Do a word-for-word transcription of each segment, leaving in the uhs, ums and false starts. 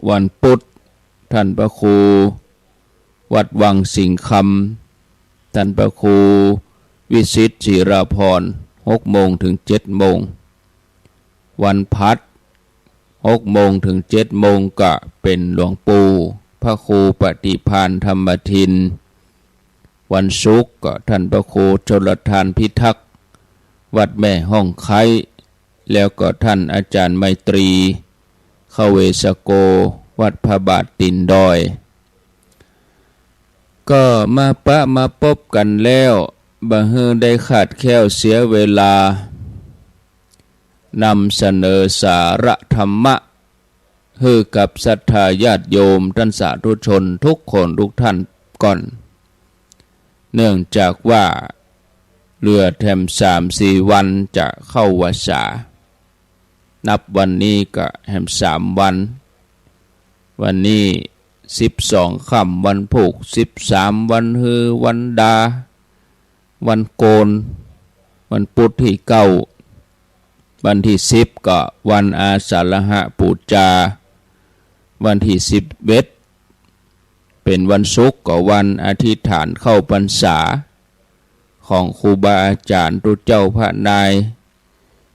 วันพุธ ท่านพระครูวัดวังสิงห์คำ ท่านพระครูวิสิทธิ์ ศิราภรณ์ หกโมงถึงเจ็ดโมง วันพหัส หกโมงถึงเจ็ดโมง ก็เป๋นหลวงปู่พระครูปฏิภาณธรรมทิน วันศุกร์ก็ท่านพระครูชลทานพิทักษ์ วัดแม่ฮ่องไคร้ แล้วก็ท่านอาจารย์ไมตรี ขเวสโก วัดพระบาทตีนดอย ก็มาปะมาปบกั๋นแล้ว บ่หื้อได้ขาดแคล้วเสียเวลา นำเสนอสาระธรรมะ หื้อกับศรัทธาญาติโยมต้านสาธุชนทุกคนทุกท่านก่อน เนื่องจากว่าเหลือแถมสามสี่วันจะเข้าวัสสา นับวันนี้ก็แถมสามวัน วันนี้สิบสองค่ำวันพูก สิบสามวันฮือวันดา วันโกน วันพุธตี้เก้า วันตี้สิบก็วันอาสาฬหบูชา วันตี้สิบเอ็ดเป๋นวันศุกร์ก็วันอธิษฐานเข้าพรรษา ของครูบาอาจ๋ารย์ตุ๊เจ้าพระนาย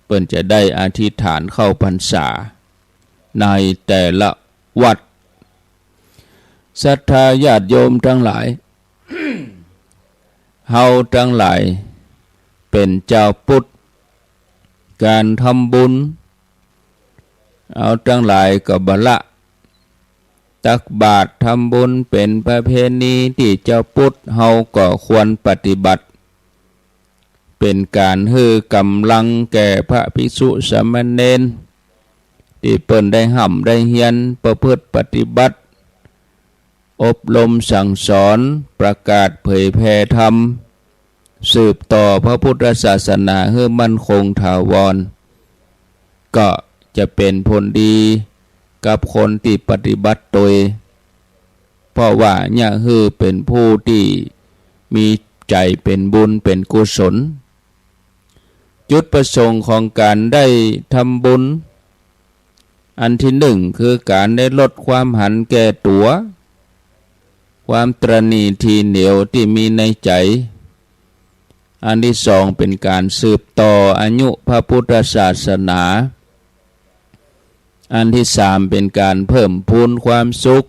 เปิ้นจะได้อธิษฐานเข้าพรรษาในแต่ละวัด ศรัทธาญาติโยมตังหลาย เฮาตังหลายเป๋นจาวพุทธ ก๋านทำบุญ เฮาตังหลายก็บ่ละ ตักบาตรทำบุญเป๋นประเพณีตี้จาวพุทธ เฮาก็ควรปฏิบัติ เป๋นก๋านหื้อก๋ำลังแก่พระภิกษุสามเณร ตี้เปิ้นได้ฮ่ำได้เฮียนประพฤติปฏิบัติ อบรมสั่งสอน ประกาศเผยแผ่ธรรม สืบต่อพระพุทธศาสนาหื้อมั่นคงถาวร ก็จะเป๋นผลดีกับคนตี้ปฏิบัติตวย เพราะว่าเยียะหื้อเป๋นผู้ตี้มีใจ๋เป๋นบุญเป๋นกุศล จุดประสงค์ของก๋านได้ทำบุญ อันตี้นึ่งคือก๋านได้ลดความหันแก่ตั๋ว ความตระหนี่ถี่เหนี่ยวตี้มีในใจ๋ อันตี้สองเป๋นก๋านสืบต่ออายุพระพุทธศาสนา อันตี้สามเป๋นก๋านเพิ่มพูนความสุข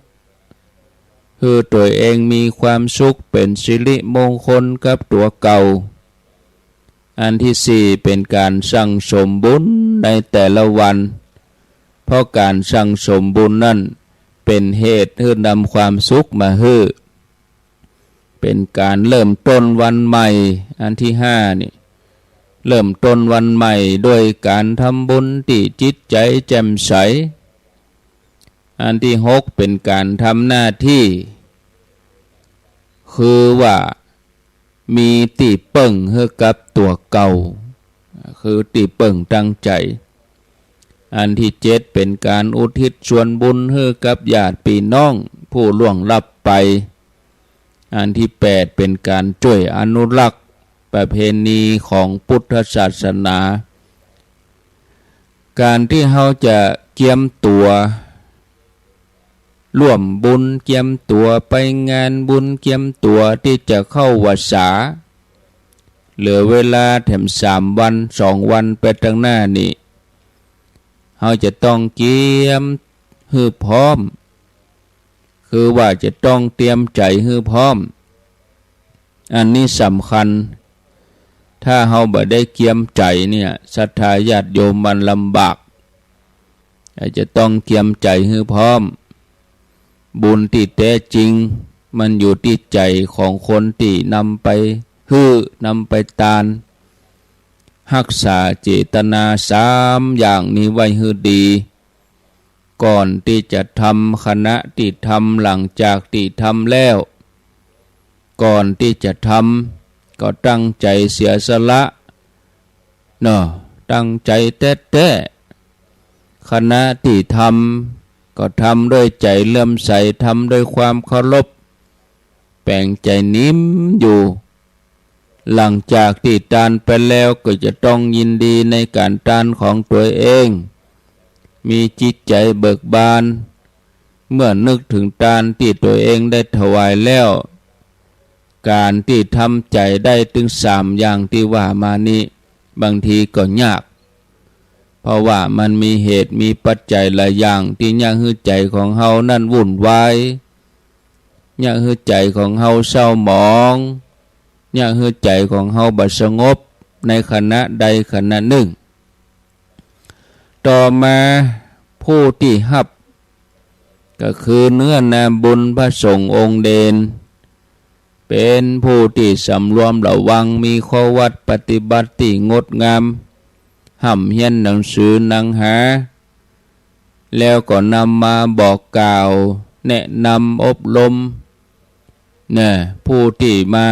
หื้อตั๋วเองมีความสุขเป๋นสิริมงคลกับตั๋วเก่า อันตี้สี่เป๋นก๋านสั่งสมบุญในแต่ละวัน เพราะก๋านสั่งสมบุญนั้นเป๋นเหตุหื้อนำความสุขมาหื้อ เป๋นก๋านเริ่มต้นวันใหม่ อันตี้ห้านี่ เริ่มต้นวันใหม่ด้วยก๋านทำบุญตี้จิตใจ๋แจ่มใส อันตี้หกเป๋นก๋านทำหน้าตี้ คือว่ามีตี้เปิ้งหื้อกับตั๋วเก่า คือตี้เปิ้งตางใจ๋ อันตี้เจ็ดเป๋นก๋านอุทิศส่วนบุญหื้อกับญาติปี้น้องผู้ล่วงลับไป อันตี้แปดเป๋นก๋านจ้วยอนุรักษ์ประเพณีของพุทธศาสนา ก๋านตี้เฮาจะเกียมตั๋วร่วมบุญ เกียมตั๋วไปงานบุญ เกียมตั๋วตี้จะเข้าวัสสา เหลือเวลาแถมสามวัน สองวันไปตางหน้านี่ เฮาจะต้องเกียมหื้อพร้อม คือว่าจะต้องเตรียมใจ๋หื้อพร้อม อันนี้สำคัญ ถ้าเฮาบ่ได้เกียมใจ๋เนี่ย ศรัทธาญาติโยมมันลำบาก อาจจะต้องเกียมใจ๋หื้อพร้อม บุญตี้แต๊จริงมันอยู่ตี้ใจ๋ของคนตี้นำไปหื้อ นำไปตาน ฮักษาเจตนาสามอย่างนี้ไว้หื้อดี ก่อนตี้จะทำ ขณะตี้ทำ หลังจากตี้ทำแล้ว ก่อนตี้จะทำก็ตั้งใจ๋เสียสละเนาะ ตั้งใจ๋แต๊ๆ ขณะตี้ทำก็ทำด้วยใจ๋เลื่อมใส ทำด้วยความเคารพ แป๋งใจ๋นิ่มอยู่ หลังจากตี้ตานไปแล้วก็จะต้องยินดีในก๋านตานของตั๋วเอง มีจิตใจ๋เบิกบาน เมื่อนึกเถิงตานตี้ตั๋วเองได้ถวายแล้ว ก๋านตี้ทำใจ๋ได้ตึงสามอย่างตี้ว่ามานี้ บางทีก็ยาก เพราะว่ามันมีเหตุมีปัจจัยหลายอย่างตี้เยียะหื้อใจ๋ของเฮานั้นวุ่นวาย เยียะหื้อใจ๋ของเฮาเศร้าหมอง เยียะหื้อใจ๋ของเฮาบ่สงบในขณะใดขณะนึ่ง ต่อมาผู้ตี้ฮับ ก็คือเนื้อนาบุญพระสงฆ์องค์เด่น เป๋นผู้ตี้สำรวมระวัง มีข้อวัตรปฏิบัติตี้งดงาม ฮ่ำเฮียนหนังสือหนังหา แล้วก็นำมาบอกกล่าว แนะนำอบรม นะ ผู้ตี้มา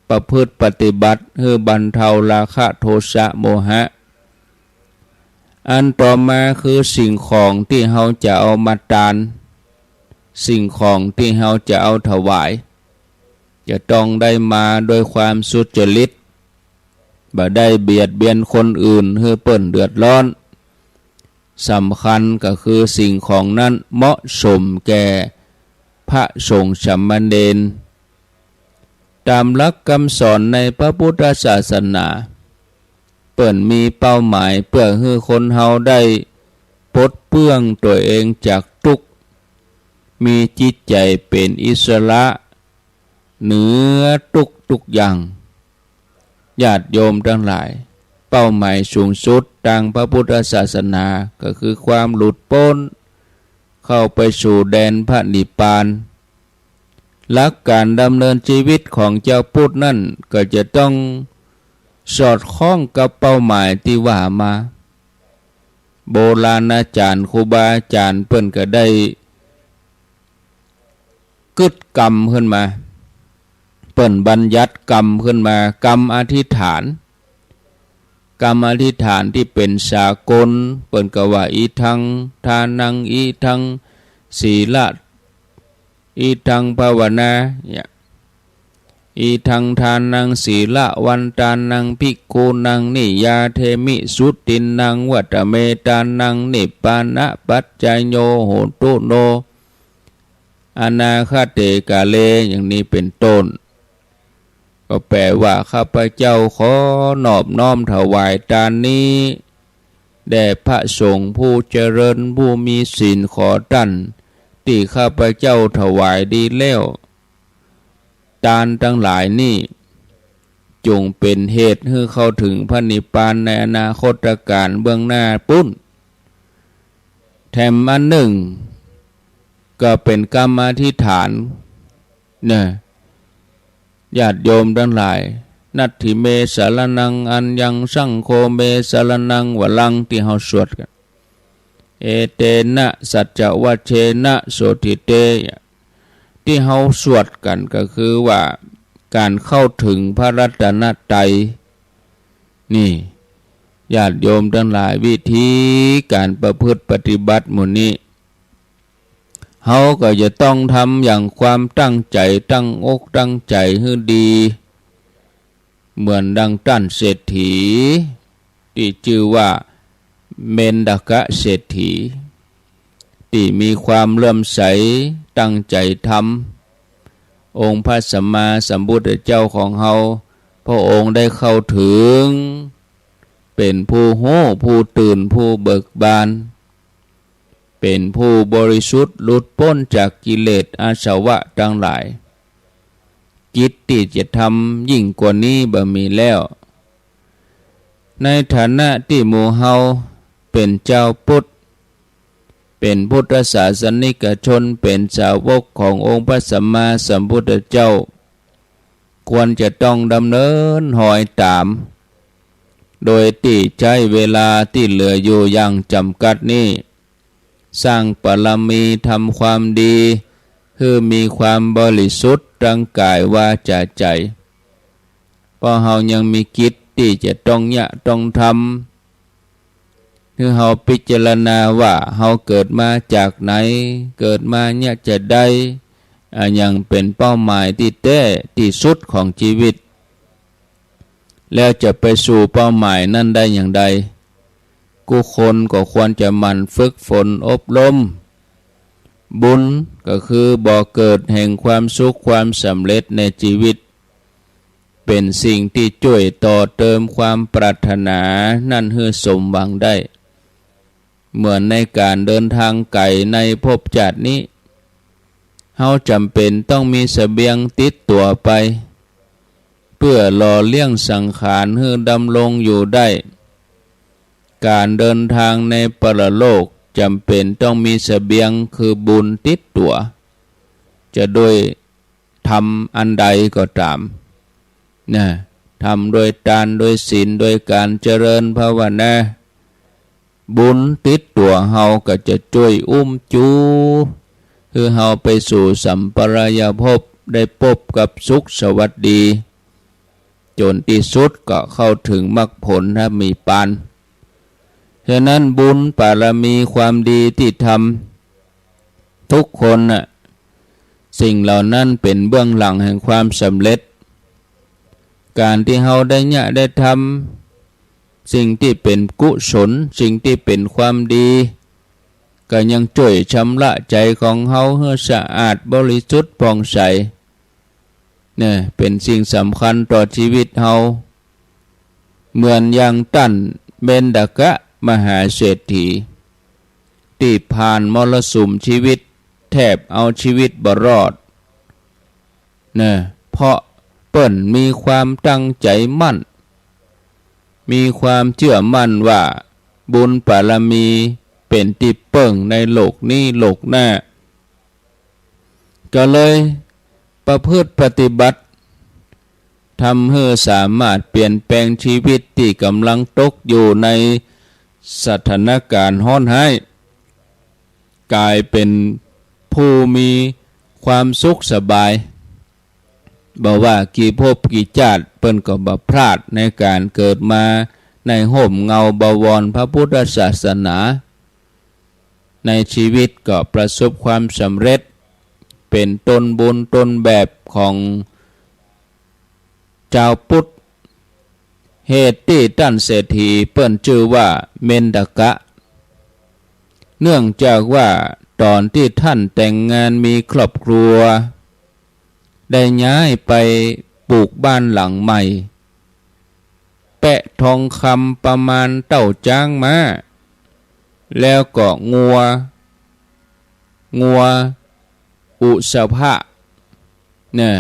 ประพฤติปฏิบัติ หื้อบรรเทาราคะโทสะโมหะ อันต่อมาคือสิ่งของตี้เฮาจะเอามาตาน สิ่งของตี้เฮาจะเอาถวาย จะต้องได้มาโดยความสุจริต บ่ได้เบียดเบียนคนอื่นหื้อเปิ้นเดือดร้อน สำคัญก็คือสิ่งของนั้นเหมาะสมแก่พระสงฆ์สามเณร ต๋ามหลักกำสอนในพระพุทธศาสนา เปิ้นมีเป้าหมายเปื้อหื้อคนเฮาได้ปลดเปลื้องตั๋วเองจากตุ๊กข์ มีจิตใจ๋เป๋นอิสระ เหนือตุ๊กข์ตุ๊กอย่าง ญาติโยมตังหลาย เป้าหมายสูงสุดตางพระพุทธศาสนาก็คือความหลุดป๊น เข้าไปสู่แดนพระนิพพาน หลักก๋านดำเนินจีวิตของจาวพุทธนั้นก็จะต้องสอดคล้องกับเป้าหมายตี้ว่ามา โบราณอาจ๋ารย์ครูบาอาจ๋ารย์เปิ้นก็ได้ กึ๊ดกำขึ้นมา เปิ้นบัญญัติกำขึ้นมา กำอธิษฐาน กำอธิษฐานตี้เป๋นสากล เปิ้นก็ว่า อิทังทานัง อิทังสีละ อิทังภาวนา เนี่ย อิทังทานังสีละวันตานัง ภิกขุนัง นิยาเทมิ สุตินนัง วัตเมตานัง นิพพานะปัจจโย โหตุโน อนาคเตกาเล อย่างนี้เป๋นต้น ก็แป๋ว่า ข้าพเจ้าขอนอบน้อมถวายตานนี้ แด่พระสงฆ์ผู้เจริญผู้มีศีล ขอต้านตี้ข้าพเจ้าถวายดีแล้ว ตานตังหลายนี้ จงเป๋นเหตุหื้อเข้าเถิงพระนิพพานในอนาคตกาลเบื้องหน้าปู๊น แถมอันนึ่ง ก็เป๋นกำอธิษฐาน นะ ญาติโยมตังหลาย นัตถิเมสรณังอัญญัง สังโฆเมสรณังวรัง ตี้เฮาสวดกั๋น เอเตนะสัจจวัจเชนะโสตถิเต ตี้เฮาสวดกั๋นก็คือว่า ก๋านเข้าเถิงพระรัตนตรัย นี่ ญาติโยมตังหลาย วิธีก๋านประพฤติปฏิบัติหมู่นี้ เฮาก็จะต้องทำอย่างความตั้งใจ๋ ตั้งอกตั้งใจ๋หื้อดี เหมือนดังต้านเศรษฐี ตี้จื้อว่าเมนทกะเศรษฐี ตี้มีความเลื่อมใสตั้งใจ๋ทำ องค์พระสัมมาสัมพุทธเจ้าของเฮา พระองค์ได้เข้าเถิง เป๋นผู้ฮู้ ผู้ตื่น ผู้เบิกบาน เป๋นผู้บริสุทธิ์หลุดป๊นจากกิเลสอาสวะตังหลาย กิจตี้จะทำยิ่งกว่านี้บ่มีแล้ว ในฐานะตี้หมู่เฮาเป๋นจาวพุทธ เป๋นพุทธศาสนิกชน เป๋นสาวกขององค์พระสัมมาสัมพุทธเจ้า ควรจะต้องดำเนินฮอยต๋าม โดยตี้ใจ๊เวลาตี้เหลืออยู่อย่างจ๋ำกัดนี้ สร้างบารมี ทำความดี หื้อมีความบริสุทธิ์ตังก๋ายวาจ๋าใจ๋ เพราะเฮายังมีกิจตี้จะต้องเยียะต้องทำ หื้อเฮาพิจารณาว่าเฮาเกิดมาจากไหน เกิดมาเยียะจาใด อะหยังเป๋นเป้าหมายตี้แต๊ตี้สุดของจีวิต แล้วจะไปสู่เป้าหมายนั้นได้อย่างใด กู้คนก็ควรจะหมั่นฝึกฝนอบรม บุญก็คือบ่อเกิดแห่งความสุขความสำเร็จในจีวิต เป๋นสิ่งตี้จ้วยต่อเติมความปรารถนานั้นหื้อสมหวังได้ เหมือนในก๋านเดินทางไก๋ในภพจาตินี้ เฮาจ๋ำเป๋นต้องมีเสบียงติดตั๋วไป เปื้อหล่อเลี้ยงสังขารหื้อดำรงอยู่ได้ ก๋านเดินทางในปรโลกจ๋ำเป๋นต้องมีเสบียงคือบุญติดตั๋ว จะโดยทำอันใดก็ต๋าม นะ ทำโดยตาน โดยศีล โดยก๋านเจริญภาวนา บุญติดตั๋วเฮาก็จะจ้วยอุ้มจู หื้อเฮาไปสู่สัมปรายภพ ได้ปบกับสุขสวัสดี จ๋นตี้สุดก็เข้าเถิงมรรคผลถ้ามีปาน ฉะนั้นบุญบารมีความดีตี้ทำทุกคนน่ะ สิ่งเหล่านั้นเป๋นเบื้องหลังแห่งความสำเร็จ ก๋านตี้เฮาได้เยียะได้ทำสิ่งตี้เป๋นกุศล สิ่งตี้เป๋นความดี ก็ยังจ้วยชำระใจ๋ของเฮาหื้อสะอาดบริสุทธิ์ผ่องใส เนี่ย เป๋นสิ่งสำคัญต่อจีวิตเฮา เหมือนอย่างต้านเมนทกะมหาเศรษฐี ตี้ผ่านมรสุมจีวิต แทบเอาจีวิตบ่รอด เนี่ย เพราะเปิ้นมีความตั้งใจ๋มั่น มีความเจื้อมั่นว่าบุญบารมีเป๋นตี้เปิ้งในโลกนี้โลกหน้า ก็เลยประพฤติปฏิบัติ ทำหื้อสามารถเปลี่ยนแปลงจีวิตตี้ก๋ำลังตกอยู่ในสถานก๋ารณ์ฮ้อนฮ้าย ก๋ายเป๋นผู้มีความสุขสบาย บ่ว่ากี่ภพกี่จาติ เปิ้นก็บ่พลาดในก๋านเกิดมาในฮ่มเงาบวรพระพุทธศาสนา ในจีวิตก็ประสบความสำเร็จ เป๋นต้นบุญต้นแบบของจาวพุทธ เหตุตี้ต้านเศรษฐีเปิ้นจื้อว่าเมนทกะ เนื่องจากว่าต๋อนตี้ต้านแต่งงานมีครอบครัว ได้ย้ายไปปลูกบ้านหลังใหม่ แปะทองคำประมาณเต้าจ๊างม้า แล้วก็งัว งัวอุสภะ เนี่ย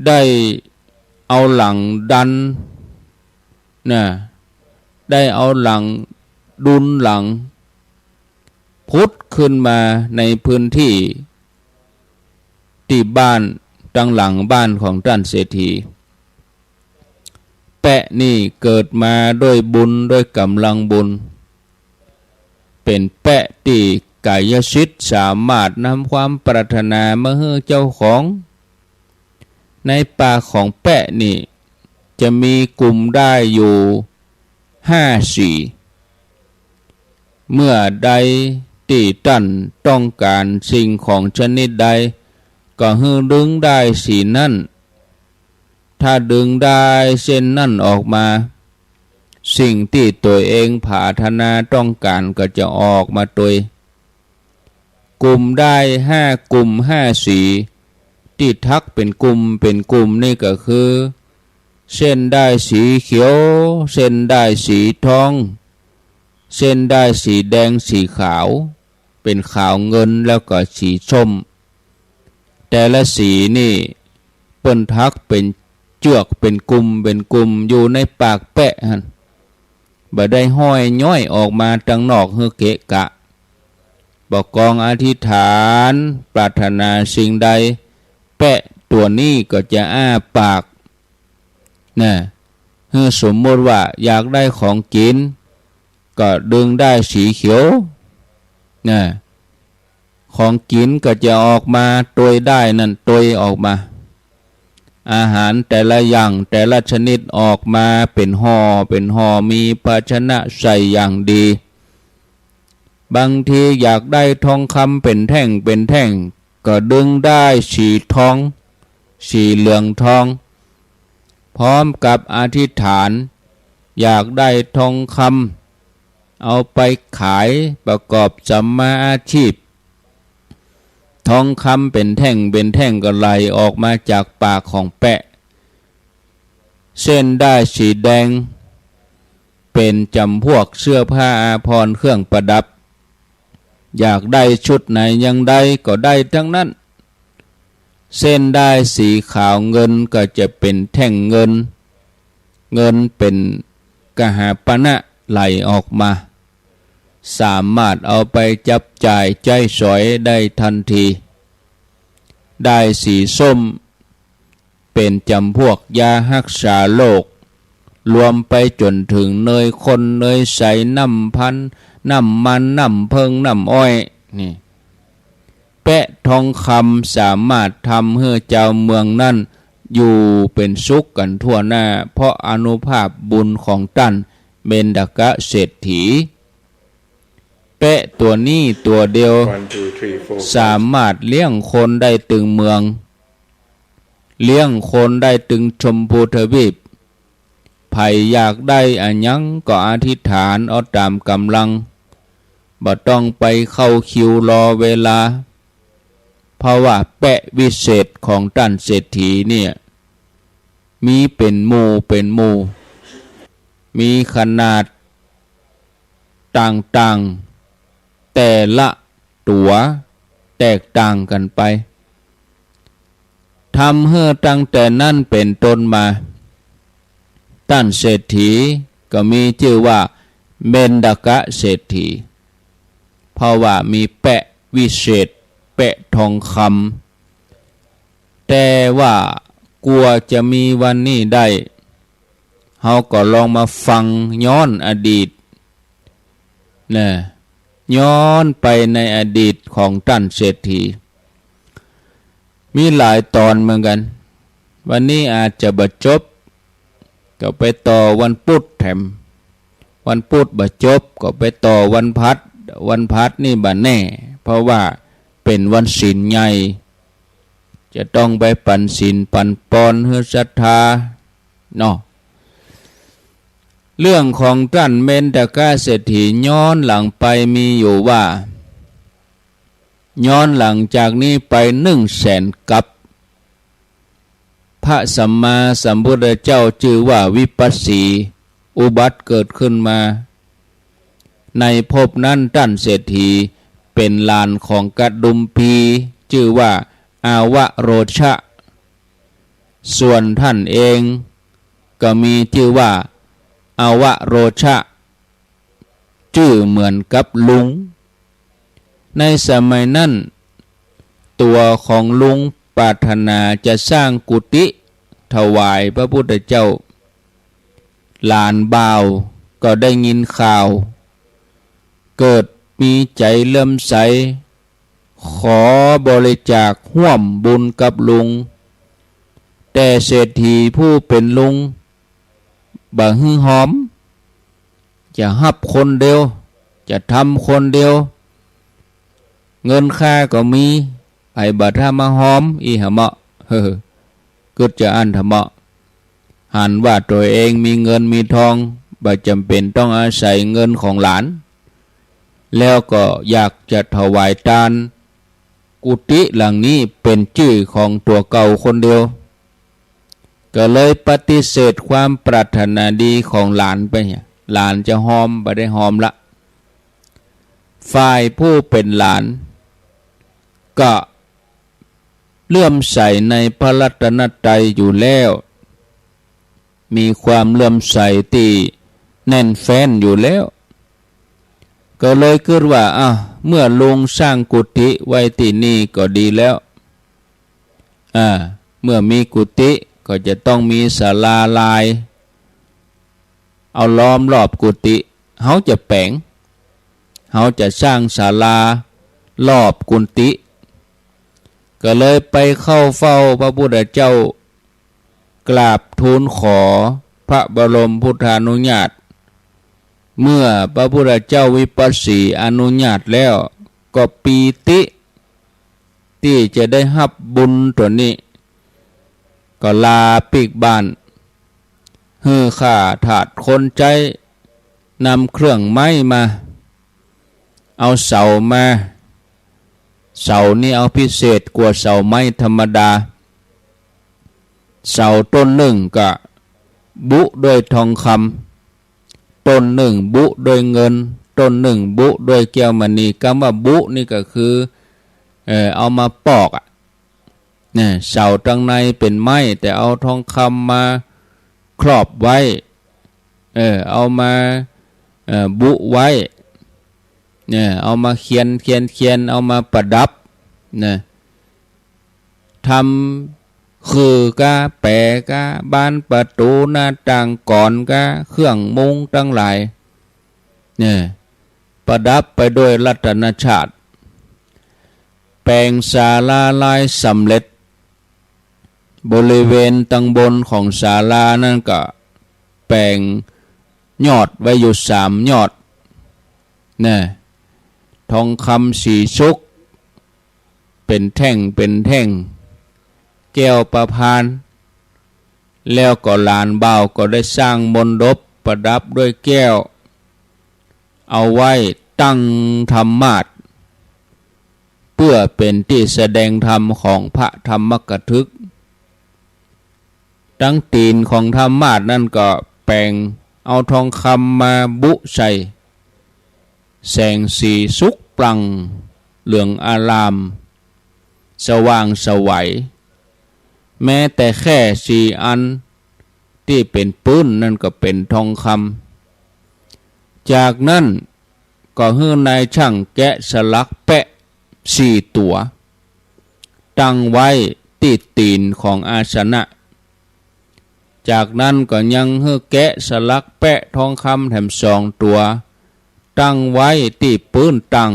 ได้เอาหลังดัน นะ ได้เอาหลังดุลหลัง ผุดขึ้นมาในพื้นที่ ตี้บ้าน ตังหลังบ้านของต้านเศรษฐี แปะนี่เกิดมาด้วยบุญ ด้วยก๋ำลังบุญ เป๋นแปะตี้กายสิทธิ์สามารถนำความปรารถนามาหื้อเจ้าของ ในปากของแปะนี่จะมีกุมด้ายอยู่ห้าสี เมื่อใดตี้ต้านต้องก๋านสิ่งของชนิดใด ก็หื้อดึงด้ายสีนั้น ถ้าดึงด้ายเส้นนั้นออกมา สิ่งตี้ตั๋วเองผาถนาต้องก๋านก็จะออกมาตวย กุมด้ายห้ากุมห้าสี ตี้ถักเป๋นกุมเป๋นกุมนี่ก็คือ เส้นด้ายสีเขียว เส้นด้ายสีทอง เส้นด้ายสีแดง สีขาว เป๋นขาวเงิน แล้วก็สีส้ม แต่ละสีนี่เปิ้นถักเป๋นเจื้อก เป๋นกุมเป๋นกุม อยู่ในปากแปะหั้น บ่ได้ห้อยย้อยออกมาตังนอกหื้อเกะกะ บ่กองอธิษฐานปรารถนาสิ่งใด แปะตั๋วนี้ก็จะอ้าปาก นะ หื้อสมมุติว่าอยากได้ของกิ๋น ก็ดึงด้ายสีเขียว นะ ของกิ๋นก็จะออกมาตวยด้ายนั้นตวยออกมา อาหารแต่ละอย่างแต่ละชนิดออกมาเป๋นห่อเป๋นห่อ มีภาชนะใส่อย่างดี บางทีอยากได้ทองคำเป๋นแท่งเป๋นแท่ง ก็ดึงด้ายสีทอง สีเหลืองทอง พร้อมกับอธิษฐาน อยากได้ทองคำ เอาไปขายประกอบสัมมาอาชีพ ทองคำเป๋นแท่งเป๋นแท่งก็ไหลออกมาจากปากของแป๊ะ เส้นด้ายสีแดงเป๋นจ๋ำพวกเสื้อผ้าอาภรณ์เครื่องประดับ อยากได้ชุดไหนอย่างใดก็ได้ทั้งนั้น เส้นด้ายสีขาวเงินก็จะเป๋นแท่งเงิน เงินเป๋นกหาปณะไหลออกมา สามารถเอาไปจับจ่ายใจ๊สอยได้ทันที ด้ายสีส้มเป๋นจ๋ำพวกยาฮักษาโรค รวมไปจ๋นเถิงเนยข้น เนยใส น้ำพัน น้ำมัน น้ำเผิ้ง น้ำอ้อย นี่ แป๊ะทองคำสามารถทำหื้อจาวเมืองนั้นอยู่เป๋นสุขกั๋นทั่วหน้า เพราะอานุภาพบุญของต้านเมนทกะเศรษฐี แป๊ะตั๋วนี้ตั๋วเดียว One, two, three, four, five. สามารถเลี้ยงคนได้ตึงเมือง เลี้ยงคนได้ตึงชมพูทวีป ใผอยากได้อะหยังก็อธิษฐานเอาต๋ามก๋ำลัง บ่ต้องไปเข้าคิวรอเวลา เพราะว่าแป๊ะวิเศษของต้านเศรษฐีเนี่ย มีเป๋นหมู่เป๋นหมู่ มีขนาดต่างๆ แต่ละตั๋วแตกต่างกั๋นไป ทำหื้อตั้งแต่นั้นเป๋นต้นมา ต้านเศรษฐีก็มีจื้อว่าเมนทกะเศรษฐี เพราะว่ามีแป๊ะวิเศษ แป๊ะทองคำ แต่ว่ากว่าจะมีวันนี้ได้ เฮาก็ลองมาฟังย้อนอดีต นะ ย้อนไปในอดีตของต้านเศรษฐี มีหลายต๋อนเหมือนกั๋น วันนี้อาจจะบ่จบ ก็ไปต่อวันปุ๊ดแถม วันปุ๊ดบ่จบ ก็ไปต่อวันพฤหัส วันพฤหัสนี่บ่แน่ เพราะว่าเป๋นวันศีลใหญ่ จะต้องไปปั๋นศีลปั๋นปอนหื้อศรัทธา เนาะ เรื่องของต้านเมนทกะเศรษฐีย้อนหลังไปมีอยู่ว่า ย้อนหลังจากนี้ไปหนึ่งแสนกัป พระสัมมาสัมพุทธเจ้าจื้อว่าวิปัสสี อุบัติเกิดขึ้นมา ในภพนั้นต้านเศรษฐีเป๋นหลานของกดุมพี จื้อว่าอวโรชะ ส่วนต้านเองก็มีจื้อว่าอวโรชะ จื้อเหมือนกับลุง ในสมัยนั้น ตั๋วของลุงปรารถนาจะสร้างกุฏิถวายพระพุทธเจ้า หลานบ่าวก็ได้ยินข่าว เกิดมีใจ๋เลื่อมใส ขอบริจาคฮ่วมบุญกับลุง แต่เศรษฐีผู้เป๋นลุงบ่หื้อฮอม จะฮับคนเดียว จะทำคนเดียว เงินข้าก็มี ใผบ่ทำมาฮอมอี้หะเมาะ เฮ้อ กึ๊ดจะอั้นทะเมาะ หันว่าตั๋วเองมีเงินมีทอง บ่จ๋ำเป๋นต้องอาศัยเงินของหลาน แล้วก็อยากจะถวายตาน กุฏิหลังนี้เป๋นจื้อของตั๋วเก่าคนเดียว ก็เลยปฏิเสธความปรารถนาดีของหลานไป หลานจะฮอมบ่ได้ฮอมละ ฝ่ายผู้เป๋นหลานก็เลื่อมใสในพระรัตนตรัยอยู่แล้ว มีความเลื่อมใสตี้แน่นแฟ้นอยู่แล้ว ก็เลยกึ๊ดว่า อ้าว เมื่อลุงสร้างกุฏิไว้ตี้นี่ก็ดีแล้ว อ่า เมื่อมีกุฏิก็จะต้องมีศาลาลาย เอาล้อมรอบกุฏิ เฮาจะแป๋ง เฮาจะสร้างศาลารอบกุฏิ ก็เลยไปเข้าเฝ้าพระพุทธเจ้า กราบทูลขอพระบรมพุทธานุญาต เมื่อพระพุทธเจ้าวิปัสสีอนุญาตแล้ว ก็ปีติตี้จะได้ฮับบุญตั๋วนี้ ก็ลาปิ๊กบ้าน หื้อข้าทาสคนใจ๊นำเครื่องไม้มา เอาเสามา เสานี่เอาพิเศษกว่าเสาไม้ธรรมดา เสาต้นนึ่งก็บุด้วยทองคำ ต้นนึ่งบุด้วยเงิน ต้นนึ่งบุด้วยแก้วมณี กำว่าบุนี่ก็คือ เอ่อ เอามาปอกอะ เนี่ย เสาตังในเป๋นไม้ แต่เอาทองคำมาครอบไว้ เออ เอามา เอ่อ บุไว้ เนี่ย เอามาเขียน เขียน เขียน เอามาประดับ นะ ทำขื่อก้า แป๋ก้า บานประตู๋ หน้าต่าง กรอนก้า เครื่องมุงตังหลาย เนี่ย ประดับไปด้วยรัตนชาติ แป๋งศาลาลายสำเร็จ บริเวณตังบนของศาลานั้นก็แป๋งยอดไว้อยู่สามยอด นะ ทองคำสีสุก เป๋นแท่ง เป๋นแท่ง แก้วประพาน แล้วก็หลานบ่าวก็ได้สร้างมณฑปประดับด้วยแก้ว เอาไว้ตั้งธรรมาสน์ เปื้อเป๋นตี้แสดงธรรมของพระธรรมกถึก ตังตี๋นของธรรมาสน์นั้นก็แป๋งเอาทองคำมาบุใส่ แสงสีสุกปลั่ง เหลืองอาราม สว่างไสว แม้แต่แคร่สี่อันตี้เป๋นปื๊นนั้นก็เป๋นทองคำ จากนั้นก็หื้อนายช่างแกะสลักแปะสี่ตั๋ว ตั้งไว้ตี้ตี๋นของอาสนะ จากนั้นก็ยังหื้อแกะสลักแปะทองคำแถมสองตั๋ว ตั้งไว้ตี้ปื๊นตัง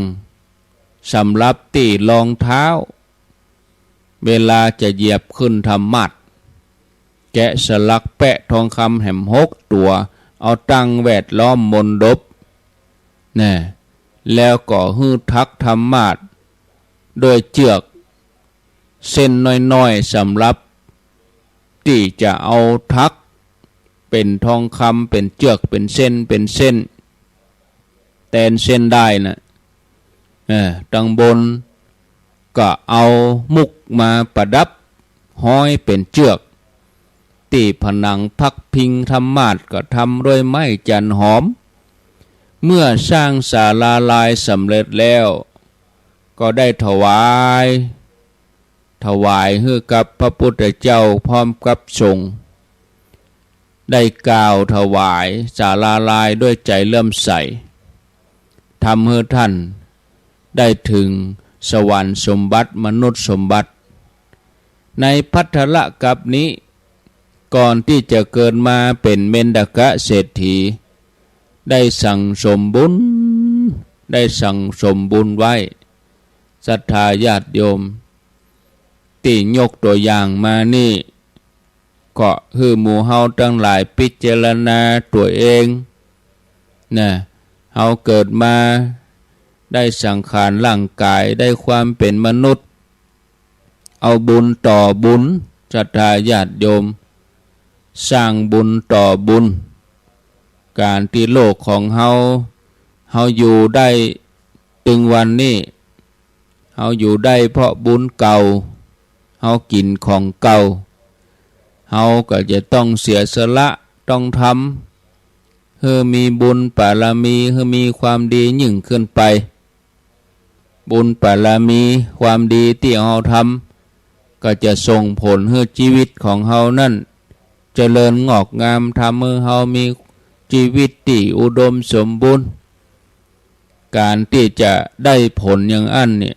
สำหรับตี้รองเท้า เวลาจะเหยียบขึ้นธรรมาสน์ แกะสลักแปะทองคำแหมหกตั๋ว เอาตั้งแวดล้อมมณฑป นะ แล้วก็หื้อถักธรรมาสน์ด้วยเจื้อกเส้นน้อยๆ สำหรับตี้จะเอาถักเป๋นทองคำ เป๋นเจื้อก เป๋นเส้น เป๋นเส้น แตนเส้นด้ายนะ เออ ตังบนก็เอามุกมาประดับห้อยเป๋นเจื้อก ตี้ผนังพักพิงธรรมาสน์ก็ทำด้วยไม้จันหอม เมื่อสร้างศาลาลายสำเร็จแล้ว ก็ได้ถวาย ถวายหื้อกับพระพุทธเจ้าพร้อมกับสงฆ์ ได้กล่าวถวายศาลาลายด้วยใจ๋เลื่อมใส ทำหื้อท่านได้ถึงสวรรค์สมบัติ มนุษย์สมบัติ ในภัทรกัปนี้ ก่อนตี้จะเกิดมาเป๋นเมนทกะเศรษฐี ได้สั่งสมบุญ ได้สั่งสมบุญไว้ ศรัทธาญาติโยม ตี้ยกตั๋วอย่างมานี่ ก็หื้อหมู่เฮาตังหลายพิจารณาตั๋วเอง นะ เฮาเกิดมาได้สังขารร่างก๋าย ได้ความเป๋นมนุษย์ เอาบุญต่อบุญ ศรัทธาญาติโยม สร้างบุญต่อบุญ ก๋านตี้โลกของเฮา เฮาอยู่ได้ตึงวันนี้ เฮาอยู่ได้เพราะบุญเก่า เฮากิ๋นของเก่า เฮาก็จะต้องเสียสละ ต้องทำ หื้อมีบุญบารมี หื้อมีความดียิ่งขึ้นไป บุญบารมี ความดีตี้เฮาทำ ก็จะส่งผลหื้อจีวิตของเฮานั้น เจริญงอกงาม ทำหื้อเฮามีจีวิตตี้อุดมสมบูรณ์ ก๋านตี้จะได้ผลอย่างอั้นเนี่ย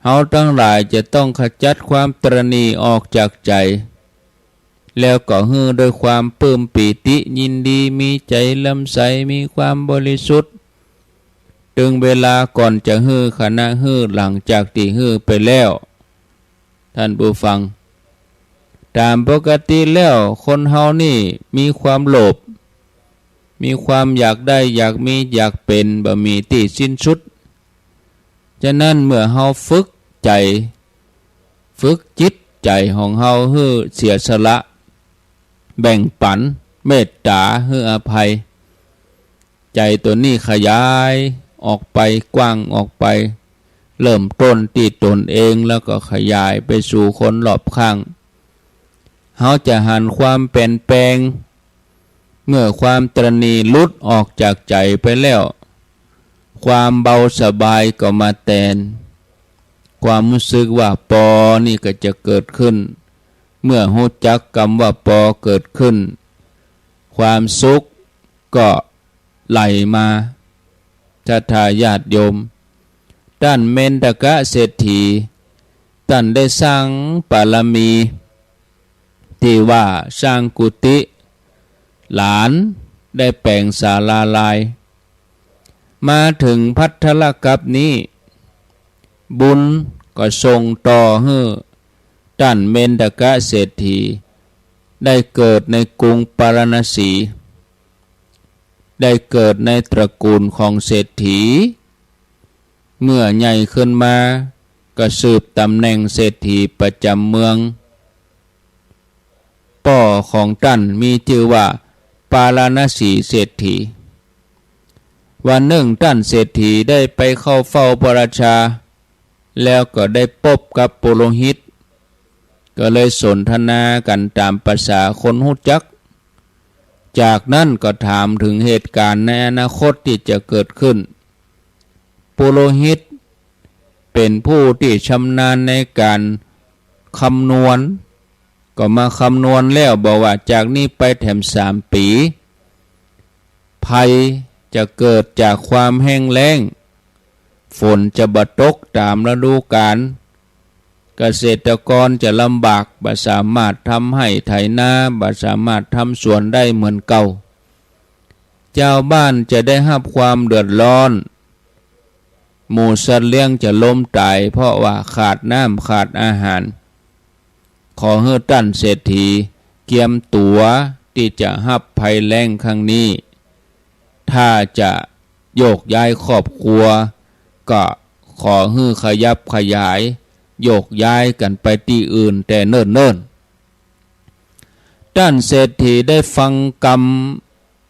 เฮาตังหลายจะต้องขจัดความตระหนี่ออกจากใจ๋ แล้วก็หื้อด้วยความปลื้มปีติยินดี มีใจ๋เลื่อมใส มีความบริสุทธิ์ ตึงเวลาก่อนจะหื้อ ขณะหื้อ หลังจากตี้หื้อไปแล้ว ท่านผู้ฟัง ต๋ามปกติแล้วคนเฮานี่มีความโลภ มีความอยากได้ อยากมี อยากเป๋น บ่มีตี้สิ้นสุด ฉะนั้นเมื่อเฮาฝึกใจ๋ ฝึกจิตใจ๋ของเฮาหื้อเสียสละ แบ่งปั๋น เมตต๋า หื้ออภัย ใจ๋ตั๋วนี้ขยายออกไป กว้างออกไป เริ่มต้นตี้ตนเองแล้วก็ขยายไปสู่คนรอบข้าง เฮาจะหันความเปลี่ยนแปลง เมื่อความตระหนี่หลุดออกจากใจ๋ไปแล้ว ความเบาสบายก็มาแตน ความฮู้สึกว่าปอนี่ก็จะเกิดขึ้น เมื่อฮู้จักกำว่าปอเกิดขึ้น ความสุขก็ไหลมา ศรัทธาญาติโยม ต้านเมนทกะเศรษฐี ต้านได้สร้างบารมี ตี้ว่าสร้างกุฏิ หลานได้แป๋งศาลาลาย มาเถิงภัทรกัปนี้ บุญก็ส่งต่อหื้อต้านเมนทกะเศรษฐี ได้เกิดในกรุงปาราณสี ได้เกิดในตระกูลของเศรษฐี เมื่อใหญ่ขึ้นมาก็สืบตำแหน่งเศรษฐีประจ๋ำเมือง ป้อของต้านมีจื้อว่าปาราณสีเศรษฐี วันนึ่งต้านเศรษฐีได้ไปเข้าเฝ้าพระราชา แล้วก็ได้ปบกับปุโรหิต ก็เลยสนทนากั๋นต๋ามประสาคนฮู้จัก จากนั้นก็ถามเถิงเหตุก๋ารณ์ในอนาคตตี้จะเกิดขึ้น ปุโรหิตเป๋นผู้ตี้ชำนาญในก๋านคำนวณ ก็มาคำนวณแล้วบอกว่าจากนี้ไปแถมสามปี๋ ภัยจะเกิดจากความแห้งแล้ง ฝนจะบ่ตกต๋ามฤดูก๋าล เกษตรกรจะลำบาก บ่สามารถทำไฮ่ไถนา บ่สามารถทำสวนได้เหมือนเก่า จาวบ้านจะได้ฮับความเดือดร้อน หมู่สัตว์เลี้ยงจะล้มต๋ายเพราะว่าขาดน้ำขาดอาหาร ขอหื้อต้านเศรษฐีเกียมตั๋วตี้จะฮับภัยแล้งครั้งนี้ ถ้าจะโยกย้ายครอบครัว ก็ขอหื้อขยับขยาย โยกย้ายกั๋นไปตี้อื่นแต่เนิ่นๆ ต้านเศรษฐีได้ฟังก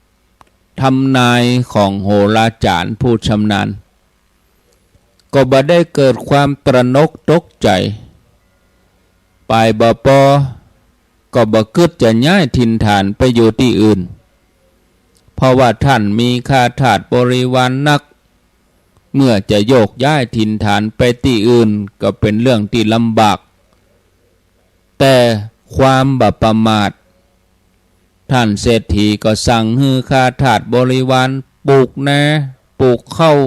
ำทำนายของโหราจ๋ารย์ผู้ชำนาญ ก็บ่ได้เกิดความตระหนกตกใจ๋ ปายบ่ปอ ก็บ่กึ๊ดจะย้ายถิ่นฐานไปอยู่ตี้อื่น เพราะว่าต้านมีข้าทาสบริวารนัก เมื่อจะโยกย้ายถิ่นฐานไปตี้อื่นก็เป๋นเรื่องตี้ลำบาก แต่ความบ่ประมาท ต้านเศรษฐีก็สั่งหื้อข้าทาสบริวารปลูกนา ปลูกข้าว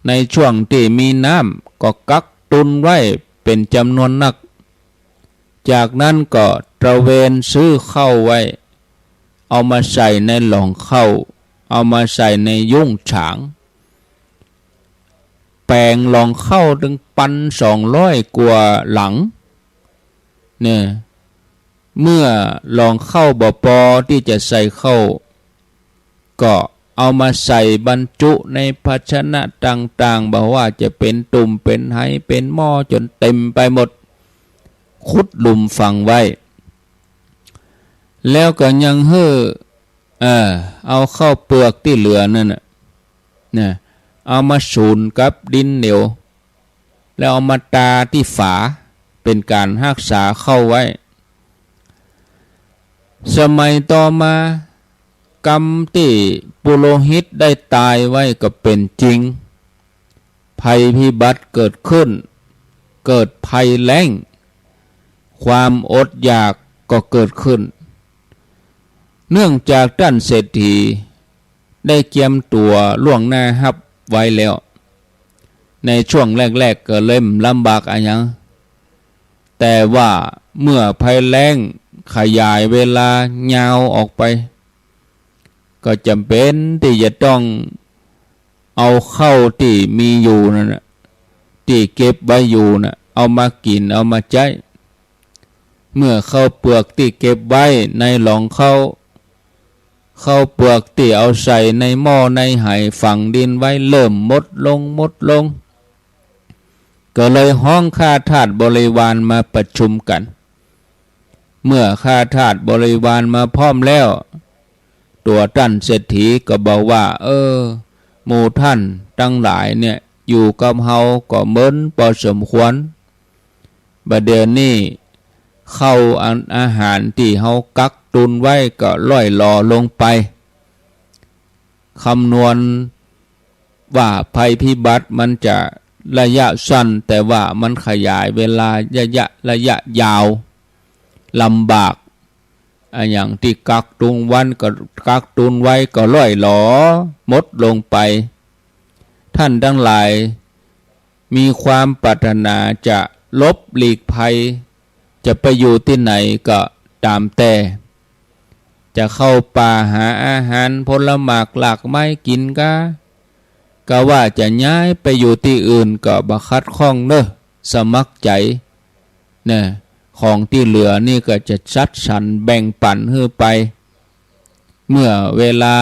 ในช่วงตี้มีน้ำก็กักตุนไว้เป๋นจ๋ำนวนนัก จากนั้นก็ตระเวนซื้อข้าวไว้ เอามาใส่ในหลองข้าว เอามาใส่ในยุ้งฉาง แป๋งหลองข้าวตึงปันสองร้อยกว่าหลัง เนี่ย เมื่อหลองข้าวบ่ปอตี้จะใส่ข้าว ก็เอามาใส่บรรจุในภาชนะต่างๆ บ่ว่าจะเป๋นตุ่ม เป๋นไห เป๋นหม้อ จ๋นเต๋มไปหมด ขุดหลุมฝังไว้ แล้วก็ยังหื้อ เออ เอาข้าวเปือกตี้เหลือนั่นน่ะ นะ เอามาสูนกับดินเหนียว แล้วเอามาตาตี้ฝา เป๋นก๋านฮักษาข้าวไว้ สมัยต่อมา กำตี้ปุโรหิตได้ตายไว้ก็เป๋นจริง ภัยพิบัติเกิดขึ้น เกิดภัยแล้ง ความอดอยากก็เกิดขึ้น เนื่องจากต้านเศรษฐีได้เกียมตั๋วล่วงหน้าฮับไว้แล้ว ในช่วงแรกๆ ก็เลยบ่ลำบากอะหยัง แต่ว่าเมื่อภัยแล้งขยายเวลายาวออกไป ก็จ๋ำเป๋นตี้จะต้องเอาข้าวตี้มีอยู่นั่นน่ะ ตี้เก็บไว้อยู่น่ะ เอามากิ๋น เอามาใจ๊ เมื่อข้าวเปือกตี้เก็บไว้ในหลองข้าว ข้าวเปือกตี้เอาใส่ในหม้อในไหฝังดินไว้เริ่มหมดลง หมดลง ก็เลยฮ้องข้าทาสบริวารมาประชุมกั๋น เมื่อข้าทาสบริวารมาพร้อมแล้ว ตั๋วต้านเศรษฐีก็บอกว่า เออ หมู่ต้านตังหลายเนี่ย อยู่กับเฮาก็เมินปอสมควร บ่าเดี่ยวนี้ข้าวอันอาหารตี้เฮากักตุนไว้ก็ล่อยหลอลงไป คำนวณว่าภัยพิบัติมันจะระยะสั้น แต่ว่ามันขยายเวลาระยะ ระยะยาวลำบาก อะหยังตี้กักตุนวันก็ กักตุนไว้ก็ล่อยหลอหมดลงไป ท่านตังหลายมีความปรารถนาจะหลบหลีกภัย จะไปอยู่ตี้ไหนก็ต๋ามแต่ จะเข้าป่าหาอาหารผลหมากหลากไม้กิ๋นกา กาว่าจะย้ายไปอยู่ตี้อื่นก็บ่ขัดข้องเน่อ สมัครใจ๋ นะ ของตี้เหลือนี่ก็จะจัดสรรแบ่งปั๋นหื้อไป เมื่อเวลา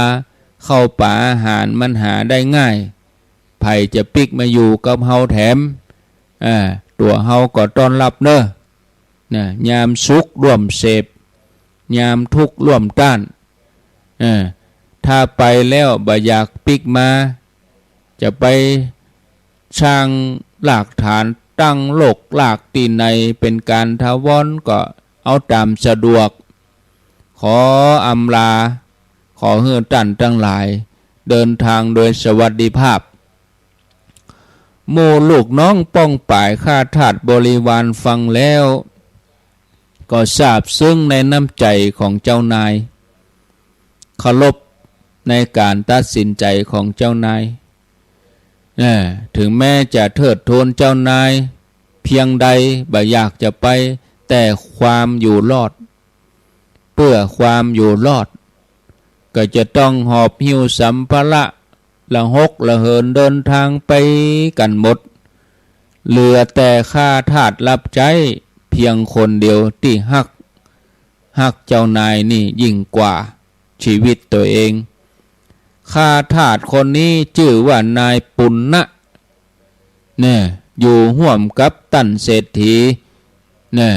เข้าป่าอาหารมันหาได้ง่าย ใผจะปิ๊กมาอยู่กับเฮาแถม อ่า ตั๋วเฮาก็ต้อนฮับเน่อ นะ ยามสุขร่วมเสพ ยามทุกข์ร่วมต้าน เออ ถ้าไปแล้วบ่อยากปิ๊กมา จะไปสร้างรากฐานตั้งรกรากตี้ไหนเป๋นก๋านถาวรก็เอาต๋ามสะดวก ขออำลา ขอหื้อต้านตังหลายเดินทางโดยสวัสดิภาพ หมู่ลูกน้องป้องป๋ายข้าทาสบริวารฟังแล้ว ก็ซาบซึ้งในน้ำใจ๋ของเจ้านาย เคารพในก๋านตัดสินใจ๋ของเจ้านาย เออ ถึงแม้จะเทิดทูนเจ้านายเพียงใด บ่อยากจะไป แต่ความอยู่รอด เปื้อความอยู่รอด ก็จะต้องหอบหิ้วสัมภาระ ละหกละเหินเดินทางไปกั๋นหมด เหลือแต่ข้าทาสฮับใจ๊เพียงคนเดียวตี้ฮัก ฮักเจ้านายนี่ยิ่งกว่าชีวิตตั๋วเอง ข้าทาสคนนี้จื้อว่านายปุณณะ เนี่ย อยู่ฮ่วมกับต้านเศรษฐี เนี่ย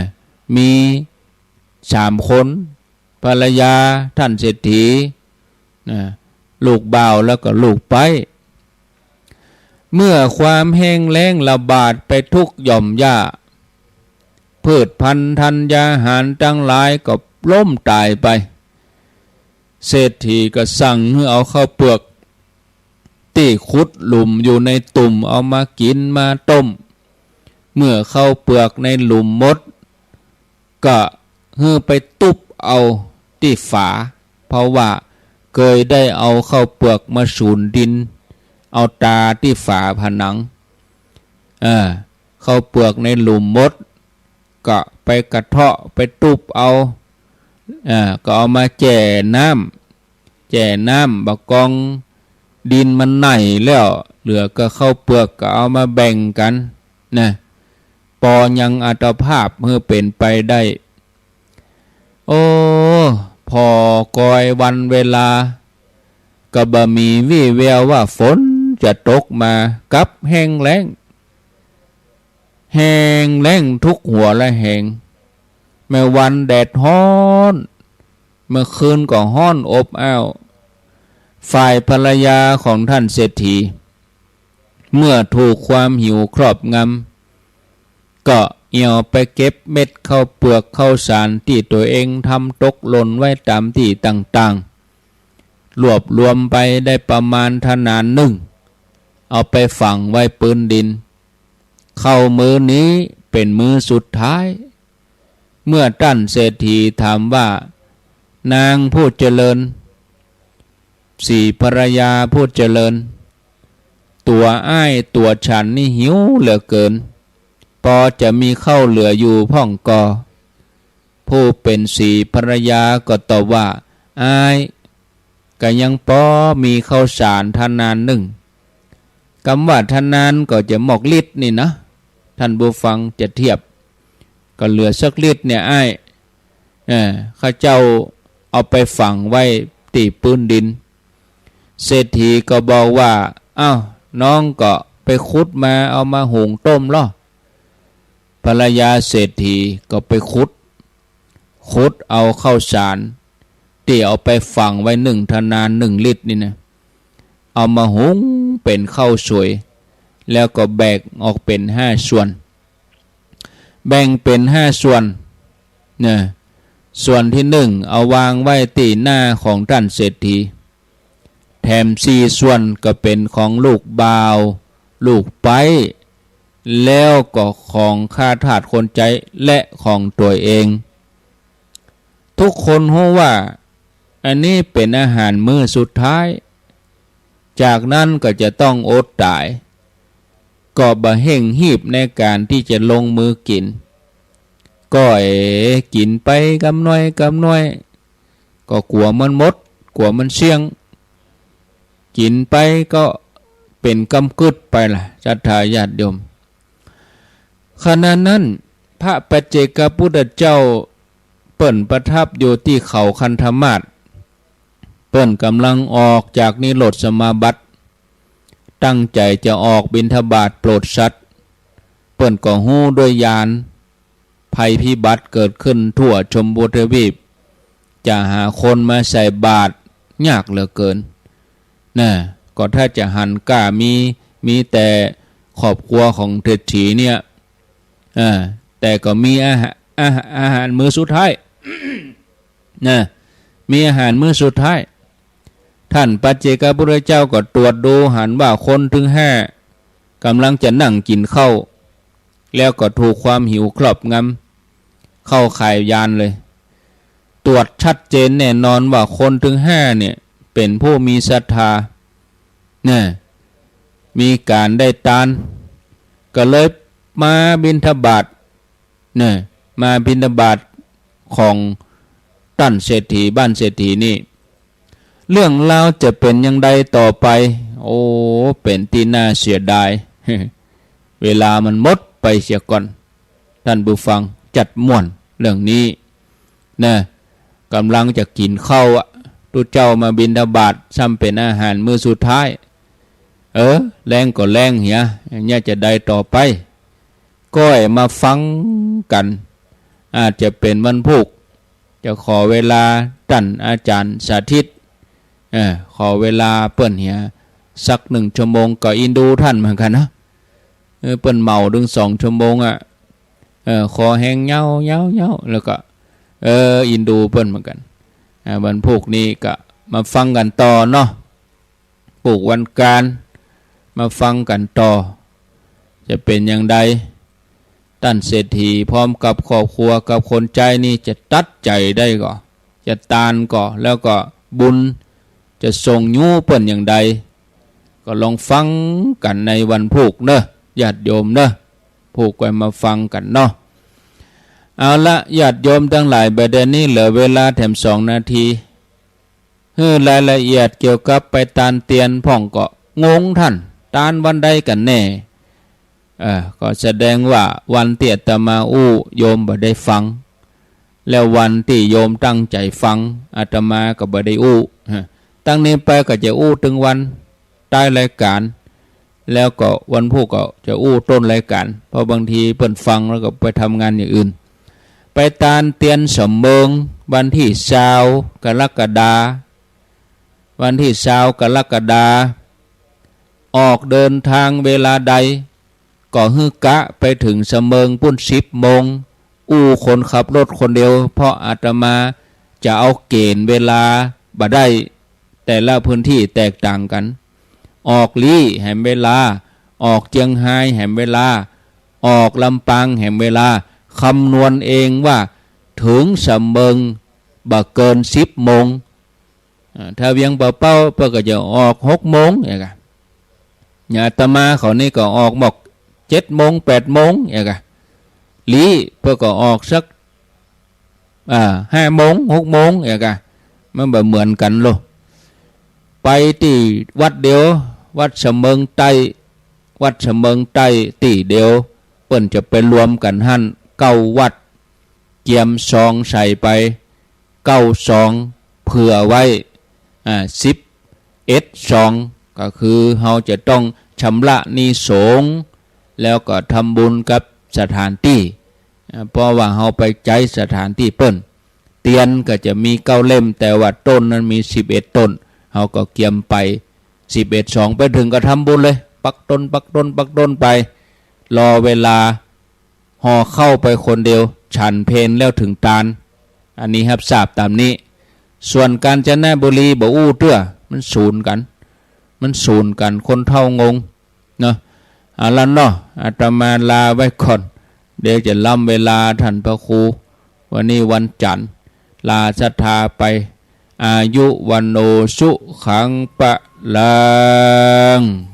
มีสามคน ภรรยาต้านเศรษฐี นะ ลูกบ่าวแล้วก็ลูกใป๊ เมื่อความแห้งแล้งระบาดไปทุกหย่อมหญ้า พืชพันธุ์ธัญญาหารตังหลายก็ล้มต๋ายไป เศรษฐีก็สั่งหื้อเอาข้าวเปือกตี้ขุดหลุมอยู่ในตุ่มเอามากิ๋นมาต้ม เมื่อข้าวเปือกในหลุมหมด ก็หื้อไปตุ๊บเอาตี้ฝา เพราะว่าเกยได้เอาข้าวเปือกมาสูนดิน เอาตาตี้ฝาผนัง เออ ข้าวเปือกในหลุมหมด ก็ไปกระเทาะไปตุ๊บเอา เออ ก็เอามาแจ่น้ำ แจ่น้ำ บ่ากองดินมันไหม้แล้ว เหลือก็ข้าวเปือกก็เอามาแบ่งกั๋น นะ ปอยังอัตภาพหื้อเป๋นไปได้ โอ้ ผ่อกอยวันเวลา ก็บ่มีวี่แววว่าฝนจะตกมา กลับแห้งแล้ง แห้งแล้งทุกหัวระแหง แม้วันแดดฮ้อน เมื่อคืนก็ฮ้อนอบอ้าว ฝ่ายภรรยาของต้านเศรษฐี เมื่อถูกความหิวครอบงำ ก็เอี่ยวไปเก็บเม็ดข้าวเปือกข้าวสารตี้ตั๋วเองทำตกหล่นไว้ต๋ามตี้ต่างๆ รวบรวมไปได้ประมาณทนานนึ่ง เอาไปฝังไว้ปื๊นดิน เข้ามื้อนี้เป๋นมื้อสุดท้าย เมื่อต้านเศรษฐีถามว่า นางผู้เจริญ ศรีภรรยาผู้เจริญ ตั๋วอ้ายตั๋วฉันนี่หิวเหลือเกิน ปอจะมีข้าวเหลืออยู่พ่องก่อ ผู้เป๋นศรีภรรยาก็ตอบว่า อ้าย ก็ยังปอมีข้าวสารทนานนึ่ง กำว่าทนานก็จะหมอกลิตรนี่นะ ต้านผู้ฟังจะเทียบ ก็เหลือสักลิตรเนี่ยอ้าย เออ ข้าเจ้าเอาไปฝังไว้ตี้ปื๊นดิน เศรษฐีก็บอกว่า อ้าว น้องก็ไปขุดมาเอามาหุงต้มลอ ภรรยาเศรษฐีก็ไปขุด ขุดเอาข้าวสารตี้เอาไปฝังไว้นึ่งทนานนึ่งลิตรนี่นะ เอามาหุงเป๋นข้าวสวย แล้วก็แบ่งออกเป๋นห้าส่วน แบ่งเป๋นห้าส่วนนะ ส่วนตี้นึ่งเอาวางไว้ตี้หน้าของต้านเศรษฐี แถมสี่ส่วนก็เป๋นของลูกบ่าว ลูกใป๊ แล้วก็ของข้าทาสคนใจ๊ และของตั๋วเอง ทุกคนฮู้ว่าอันนี้เป๋นอาหารมื้อสุดท้าย จากนั้นก็จะต้องอดต๋าย ก็บ่เฮ่งฮีบในก๋านตี้จะลงมือกิ๋น ก็เอ๋กิ๋นไปกำน้อยกำน้อย ก็กั๋วมันหมด กั๋วมันเสี้ยง กิ๋นไปก็เป๋นกำกึ๊ดไปละ ศรัทธาญาติโยม ขณะนั้นพระปัจเจกพุทธเจ้าเปิ้นประทับอยู่ตี้เขาคันธมาศ เปิ้นก่ำลังออกจากนิโรธสมาบัติ ตั้งใจ๋จะออกบิณฑบาตโปรดสัตว์ เปิ้นก็ฮู้ด้วยญาณ ภัยพิบัติเกิดขึ้นทั่วชมพูทวีป จะหาคนมาใส่บาตรยากเหลือเกินนะ ก็ถ้าจะหันก้ามี มีแต่ครอบครัวของเศรษฐีเนี่ย เออ แต่ก็มีอาหาร อาหาร อาหารมื้อสุดท้ายนะ มีอาหารมื้อสุดท้าย ต้านปัจเจกพุทธเจ้าก็ตรวจดูหันว่าคนตึงห้าก่ำลังจะนั่งกิ๋นข้าว แล้วก็ถูกความหิวครอบงำ เข้าข่ายญาณเลย ตรวจชัดเจนแน่นอนว่าคนตึงห้าเนี่ยเป๋นผู้มีศรัทธา เนี่ย มีก๋านได้ตาน ก็เลยมาบิณฑบาต เนี่ย มาบิณฑบาตของต้านเศรษฐี บ้านเศรษฐีนี่ เรื่องราวจะเป๋นอย่างใดต่อไป โอ้ เป๋นตี้น่าเสียดาย เวลามันหมดไปเสียก่อน ต้านผู้ฟัง จัดม่วนเรื่องนี้นะ ก่ำลังจะกิ๋นข้าวอะ ตุ๊เจ้ามาบิณฑบาต ซ้ำเป๋นอาหารมื้อสุดท้าย เออ แลงก็แลงเหีย อย่างเนี้ยจะใดต่อไป ก็ให้มาฟังกั๋น อาจจะเป๋นวันพูก จะขอเวลาต้านอาจ๋ารย์สาธิต เออ ขอเวลาเปิ้นเหียสักหนึ่งชั่วโมง ก็อินดูต้านเหมือนกั๋นนะ เออ เปิ้นเหมาตึงสองชั่วโมงอะ เออ ขอแฮงเย้า เย้า เย้า แล้วก็ เออ อินดูเปิ้นเหมือนกั๋น อ่า วันพูกนี้ก็มาฟังกั๋นต่อเนาะ พูกวันก๋าน มาฟังกั๋นต่อ จะเป๋นอย่างใด ต้านเศรษฐีพร้อมกับครอบครัวกับคนใจ๊นี่จะตัดใจ๋ได้ก่อ จะตานก่อ แล้วก็บุญจะส่งยู้เปิ้นอย่างใด ก็ลองฟังกั๋นในวันพูกเนาะ ญาติโยมเนาะ พูกก็มาฟังกั๋นเนาะ เอาละ ญาติโยมตังหลาย บ่ายเดี๋ยวนี้เหลือเวลาแถมสองนาที หื้อรายละเอียดเกี่ยวกับไปตานเตียนพ่องก็งงต้าน ตานวันใดกั๋นแน่ เออ ก็แสดงว่าวันตี้อาตมาอู้โยมบ่ได้ฟัง แล้ววันตี้โยมตั้งใจ๋ฟัง อาตมาก็บ่ได้อู้ ฮะ ตั้งนี้ไปก็จะอู้ตึงวัน ต้ายรายก๋าน แล้วก็วันพูกก็จะอู้ต้นรายก๋าน เพราะบางทีเปิ้นฟังแล้วก็ไปทำงานอย่างอื่น ไปตานเตียนสำเมิง วันตี้ซาวกรกฎา วันตี้ซาวกรกฎา ออกเดินทางเวลาใด ก็หื้อกะไปเถิงสำเมิงปู้นสิบโมง อู้คนขับรถคนเดียว เพราะอาตมาจะเอาเก๋ณฑ์เวลาบ่ได้ แต่ละพื้นที่แตกต่างกั๋น ออกลี้แหมเวลา ออกเจียงฮายแหมเวลา ออกลำปางแหมเวลา คำนวณเองว่าเถิงสำเมิงบ่เกินสิบโมง อ่า ถ้าเวียงป่าเป้าเปิ้นก็จะออกหกโมง อย่างกะ อย่างอาตมาเขานี่ก็ออกหมอกเจ็ดโมงแปดโมง อย่างกะ ลี้เปิ้นก็ออกสัก อ่า ห้าโมงหกโมง อย่างกะ มันบ่เหมือนกั๋นโล ไปตี้วัดเดียว วัดสำเมิงใต้ วัดสำเมิงใต้ตี้เดียว เปิ้นจะไปรวมกั๋นหั้นเก้าวัด เกียมซองใส่ไปเก้าซอง เผื่อไว้ อ่า สิบเอ็ดซอง ก็คือเฮาจะต้องชำระหนี้สงฆ์ แล้วก็ทำบุญกับสถานตี้ อ่า เพราะว่าเฮาไปใจ๊สถานตี้เปิ้น เตียนก็จะมีเก้าเล่ม แต่ว่าต้นนั้นมีสิบเอ็ดต้น เฮาก็เกียมไปสิบเอ็ดซอง ไปเถิงก็ทำบุญเลย ปักตน ปักตน ปักตนไป รอเวลา ห่อข้าวไปคนเดียว ฉันเพลแล้วเถิงตาน อันนี้ฮับทราบต๋ามนี้ ส่วนกาญจนบุรีบ่อู้เตื้อ มันสูนกั๋น มันสูนกั๋น คนเฒ่างง เนาะ เอาละเนาะ อาตมาลาไว้ก่อน เดี๋ยวจะล้ำเวลาต้านพระครู วันนี้วันจันทร์ ลาศรัทธาไป อายุ วัณโณ สุขัง พลัง